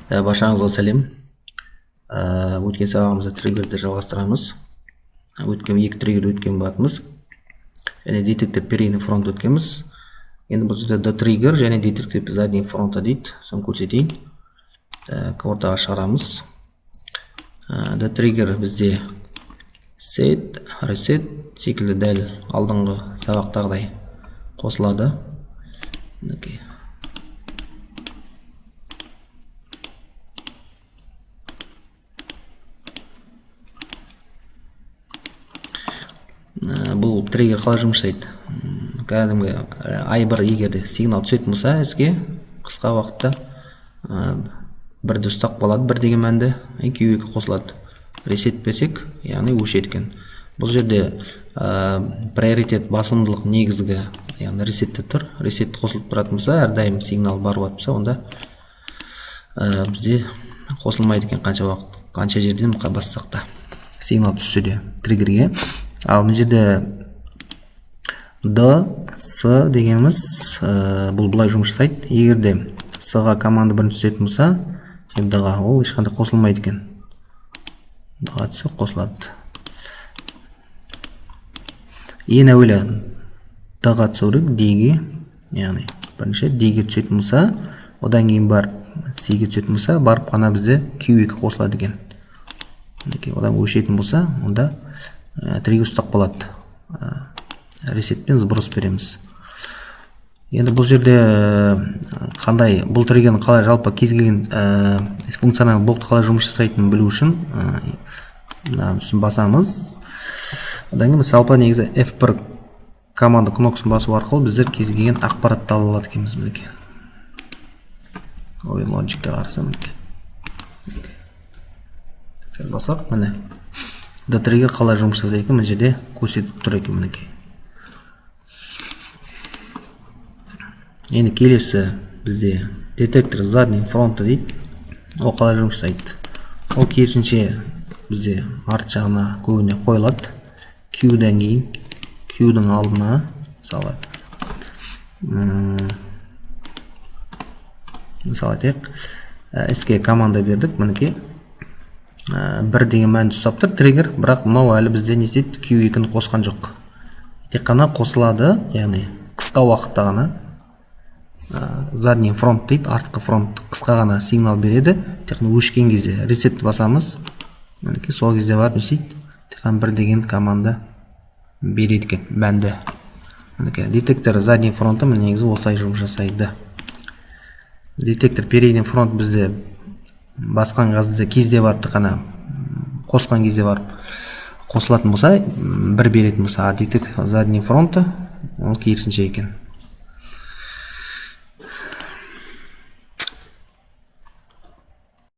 Баршаңызға сәлем. Өткен сабағымызда триггерді жалғастырамыз. Өткен екі триггерді өткен болатынбыз. Және детектор передний фронт өткенбіз. Енді бұл жерде D-триггер және детектор задний фронта дейді. Соны көрсетейін. Ортаға шығарамыз. D-триггер бізде set, reset секілді дәл алдыңғы сабақтағыдай қосылады. Мінекей. Бұл триггер қалай жұмыс жасайды? Кәдімгі ай бір егер де сигнал түсетін болса, іске қысқа уақытта бірді ұстап қалады, бір деген мәнді, екеуі екі қосылады. Ресет берсек, яғни өшеді екен. Бұл жерде приоритет, басымдылық негізгі, яғни ресетте тұр. Ресет қосылып тұратын болса, әрдайым сигнал барып жатса, онда бізде қосылмайды екен, қанша уақыт, қанша жерден бассақ та сигнал түссе де триггерге. Ал мына жерде D, S дегеніміз, бұл былай жұмыс жасайды. Егер де S-ға команда бірінші түсетін болса, D-ға ол ешқандай қосылмайды екен. D-ға түссе қосылады. Ең әуелі D-ға түсу керек, D-ге, яғни бірінші D-ге түсетін болса, одан кейін барып C-ге түсетін болса, барып қана бізде Q2 қосылады екен. Мінекей, одан өшетін болса, онда триггер ұстап қалады. Ресетпен сброс береміз. Енді бұл жерде қандай бұл триггердің қалай жалпы кез келген функционалды блокты қалай жұмыс жасайтынын білу үшін мына үстін басамыз. Одан кейін жалпы негізі F1 команда кнопкасын басу арқылы біздер кез келген ақпаратты ала алады екенбіз. Мінекей, ой, логикке қараса, мінекей бассақ, міне, D-триггер қалай жұмыс жасайды екен, мына жерде көрсетіп тұр екен, мінекей. Енді келесі бізде детектор задний фронта дейді. Ол қалай жұмыс жасайды? Ол керісінше бізде арт жағына көбіне қойылады. Q-дан кейін, Q-дің алдына, мысалы, мысалы айтайық, S-ке команда бердік, мінекей, бір деген мәнді ұстап тұр триггер, бірақ мынау әлі бізде не істейді? Q2-ні қосқан жоқ. Тек қана қосылады, яғни қысқа уақытта ғана задний фронт дейді, артқы фронт қысқа ғана сигнал береді. Тек қана өшкен кезде ресетті басамыз. Мінекей, сол кезде барып не істейді? Тек қана бір деген команда береді екен мәнді. Мінекей, детектор задний фронты міне негізі осылай жұмыс жасайды. Детектор передний фронт бізде басқан кезде барып, тек қана қосқан кезде барып қосылатын болса, бір беретін болса, а детектор задний фронты ол керісінше екен.